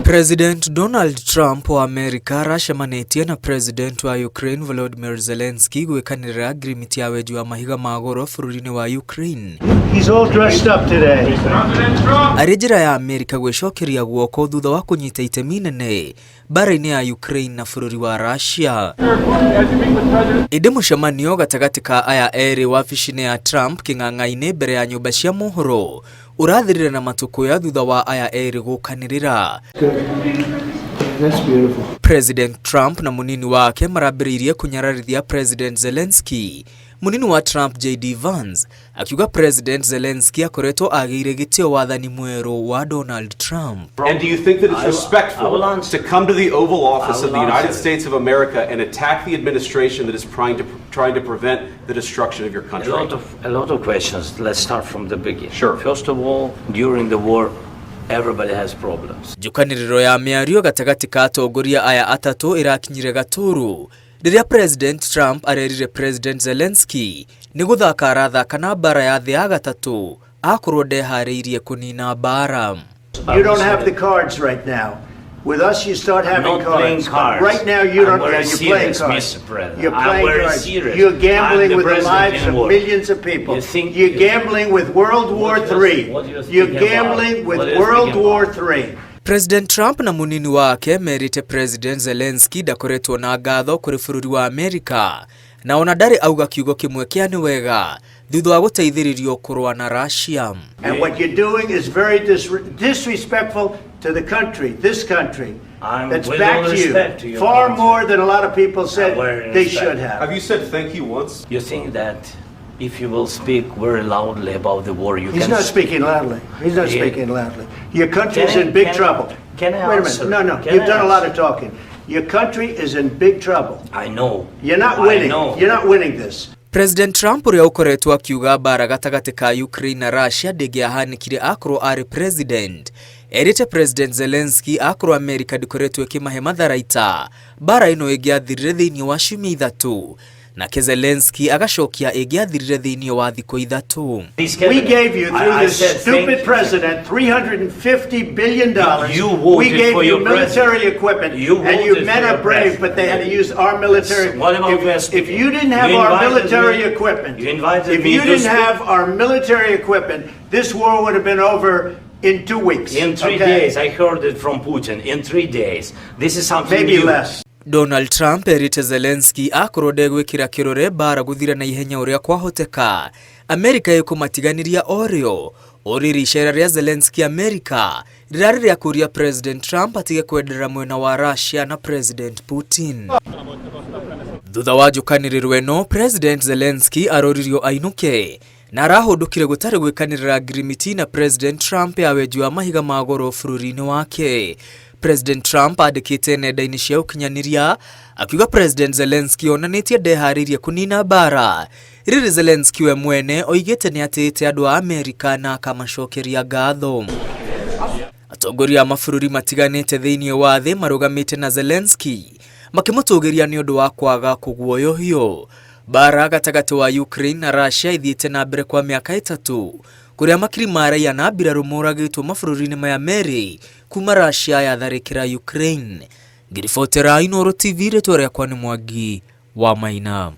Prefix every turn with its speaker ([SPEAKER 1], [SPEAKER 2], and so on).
[SPEAKER 1] President Donald Trump wa Amerika aracemanĩtie na President wa Ukraine Volodymyr Zelensky gwĩkanĩrĩra ngirimiti ya wenji wa mahiga ma goro bũrũri-inĩ wa Ukraine.
[SPEAKER 2] He's all dressed up today.
[SPEAKER 1] Arĩ njĩra ya Amerika gwĩcokeria guoko thutha wa kũnyita itemi inene mbara-inĩ ya Ukraine na bũrũri wa Russia. Ĩndĩ mũcemanio gatagatĩ ka aya erĩ wabici-inĩ ya Trump kĩng'ang'a-inĩ mbere ya nyũmba cia mohoro ũrathirire na matũkũya thutha wa aya erĩ gũkanĩrĩra.
[SPEAKER 2] That's beautiful.
[SPEAKER 1] President Trump na mũnini wake marambĩrĩirie kũnyararithia President Zelensky. Mũnini wa Trump JD Vance akiuga President Zelensky akoretwo agĩire gĩtĩo wathani mwerũ wa Donald Trump.
[SPEAKER 3] And do you think that it's
[SPEAKER 4] I will
[SPEAKER 3] respectful
[SPEAKER 4] answer.
[SPEAKER 3] to come to the Oval Office
[SPEAKER 4] I
[SPEAKER 3] of the
[SPEAKER 4] will
[SPEAKER 3] United
[SPEAKER 4] answer.
[SPEAKER 3] States of America and attack the administration that is trying to prevent the destruction of your
[SPEAKER 4] A
[SPEAKER 3] country?
[SPEAKER 4] lot of questions. Let's start from the beginning.
[SPEAKER 3] Sure.
[SPEAKER 4] First of all, during the war, everybody has problems.
[SPEAKER 1] Njũkanĩrĩro ya mĩario gatagatĩ ka atongoria aya atatũ ĩrakinyire gatũrũ rĩrĩa President Trump arerire President Zelensky nĩ gũthaka arathaka na mbara ya thĩ ya gatatũ akorwo ndeharĩirie kũnina mbara.
[SPEAKER 2] You don't have the cards right now. With us, you start
[SPEAKER 4] I'm
[SPEAKER 2] having
[SPEAKER 4] not playing
[SPEAKER 2] cards. But
[SPEAKER 4] cards.
[SPEAKER 2] right now, you
[SPEAKER 4] I'm
[SPEAKER 2] don't.
[SPEAKER 4] very
[SPEAKER 2] Yeah, you're playing
[SPEAKER 4] serious,
[SPEAKER 2] cards.
[SPEAKER 4] Mr. President.
[SPEAKER 2] You're
[SPEAKER 4] I'm
[SPEAKER 2] playing
[SPEAKER 4] very
[SPEAKER 2] cards.
[SPEAKER 4] serious.
[SPEAKER 2] You're
[SPEAKER 4] I'm
[SPEAKER 2] gambling
[SPEAKER 4] the
[SPEAKER 2] with the
[SPEAKER 4] president
[SPEAKER 2] lives
[SPEAKER 4] in
[SPEAKER 2] of
[SPEAKER 4] war.
[SPEAKER 2] millions of people.
[SPEAKER 4] You think-
[SPEAKER 2] You're gambling with World War
[SPEAKER 4] What you-
[SPEAKER 2] III.
[SPEAKER 4] what you
[SPEAKER 2] You're
[SPEAKER 4] thinking about?
[SPEAKER 2] gambling with
[SPEAKER 4] What you
[SPEAKER 2] World
[SPEAKER 4] thinking
[SPEAKER 2] War
[SPEAKER 4] about?
[SPEAKER 2] III.
[SPEAKER 1] President Trump na munini wake merĩte President Zelensky ndakoretwo na ngatho kũrĩ bũrũri wa Amerika na ona ndarĩ auga kiugo kĩmwe kĩa nĩ wega thutha wa gũteithĩrĩrio kũrũa na Russia.
[SPEAKER 2] And what you're doing is very disrespectful to the country, this country,
[SPEAKER 4] I'm
[SPEAKER 2] that's
[SPEAKER 4] with all
[SPEAKER 2] backed you
[SPEAKER 4] respect to your
[SPEAKER 2] far
[SPEAKER 4] country.
[SPEAKER 2] more than a lot of people said
[SPEAKER 4] I'm very
[SPEAKER 2] they
[SPEAKER 4] respect.
[SPEAKER 2] should have.
[SPEAKER 3] Have you said thank you once?
[SPEAKER 4] You think that if you will speak very loudly about the war, you
[SPEAKER 2] He's
[SPEAKER 4] can
[SPEAKER 2] not speaking loudly. He's not speaking loudly. Your country's
[SPEAKER 4] Can I-
[SPEAKER 2] in big trouble.
[SPEAKER 4] Can I
[SPEAKER 2] Wait a
[SPEAKER 4] answer?
[SPEAKER 2] minute. No.
[SPEAKER 4] Can
[SPEAKER 2] You've
[SPEAKER 4] I
[SPEAKER 2] done a lot
[SPEAKER 4] answer?
[SPEAKER 2] of talking. Your country is in big trouble.
[SPEAKER 4] I know.
[SPEAKER 2] You're not
[SPEAKER 4] I
[SPEAKER 2] winning.
[SPEAKER 4] know.
[SPEAKER 2] You're not winning this.
[SPEAKER 1] President Trump ũrĩa ũkoretwo akiuga mbara gatagatĩ ka Ukraine na Russia ndĩngĩahanĩkire akorwo arĩ president erĩte President Zelensky akorwo Amerika ndĩkoretwo ĩkĩmahe matharaita mbara ĩno ĩngĩathirire thĩinĩ wa ciumia 3, nake Zelensky agacokia ĩngĩathirire thĩinĩ wa thikũ 3.
[SPEAKER 4] This
[SPEAKER 2] We
[SPEAKER 4] cabinet-
[SPEAKER 2] gave you, through
[SPEAKER 4] I
[SPEAKER 2] this
[SPEAKER 4] said thank
[SPEAKER 2] stupid
[SPEAKER 4] you.
[SPEAKER 2] president, $350 billion.
[SPEAKER 4] You
[SPEAKER 2] We
[SPEAKER 4] voted
[SPEAKER 2] gave
[SPEAKER 4] for
[SPEAKER 2] you
[SPEAKER 4] your
[SPEAKER 2] military
[SPEAKER 4] president.
[SPEAKER 2] equipment,
[SPEAKER 4] You
[SPEAKER 2] and you
[SPEAKER 4] voted
[SPEAKER 2] men
[SPEAKER 4] for
[SPEAKER 2] are
[SPEAKER 4] your
[SPEAKER 2] brave,
[SPEAKER 4] president.
[SPEAKER 2] but they had to use our military.
[SPEAKER 4] What about West
[SPEAKER 2] If you didn't have
[SPEAKER 4] You
[SPEAKER 2] our
[SPEAKER 4] invited
[SPEAKER 2] military
[SPEAKER 4] me-
[SPEAKER 2] equipment,
[SPEAKER 4] you invited
[SPEAKER 2] if
[SPEAKER 4] me
[SPEAKER 2] you
[SPEAKER 4] to
[SPEAKER 2] didn't
[SPEAKER 4] speak.
[SPEAKER 2] have our military equipment, this war would have been over in 2 weeks.
[SPEAKER 4] In 3
[SPEAKER 2] okay?
[SPEAKER 4] days, I heard it from Putin. In 3 days. This is something
[SPEAKER 2] Maybe
[SPEAKER 4] new.
[SPEAKER 2] less.
[SPEAKER 1] Donald Trump erĩte Zelensky akorwo ndegwĩkĩra kĩrore mbara gũthira na ihenya ũrĩa kwahoteka Amerika ĩkũmatiganĩria orĩo. Orĩrĩ icera rĩa Zelensky Amerika rĩrarĩ rĩa kũria President Trump atige kwenderera mwena wa Russia na President Putin. Thutha wa njũkanĩrĩro ĩno, President Zelensky aroririo ainũke na arahũndũkire gũtarĩ gwĩkanĩrĩra ngirimiti na President Trump ya wenji wa mahiga ma goro bũrũri-inĩ wake. President Trump andĩkĩte nenda-inĩ cia ũkinyanĩria akiuga President Zelensky onanĩtie ndeharĩirie kũnina mbara. Rĩrĩ Zelensky we mwene oigĩte nĩ atĩĩte andũ a Amerika na akamacokeria ngatho. Atongoria a mabũrũri matiganĩte thĩinĩ wa thĩ marũgamĩte na Zelensky makĩmũtũgĩria nĩ ũndũ wa kwaga kũguoyohio. Mbara gatagatĩ wa Ukraine na Russia ithiĩte na mbere kwa mĩaka 3 kũrĩa makiri ma raia na mbirarũ moragĩtwo mabũrũri-inĩ maya merĩ kuma Russia yatharĩkĩra Ukraine. Ngĩribotera Inooro TV, rĩtwa rĩakwa nĩ Mwangi wa Maina.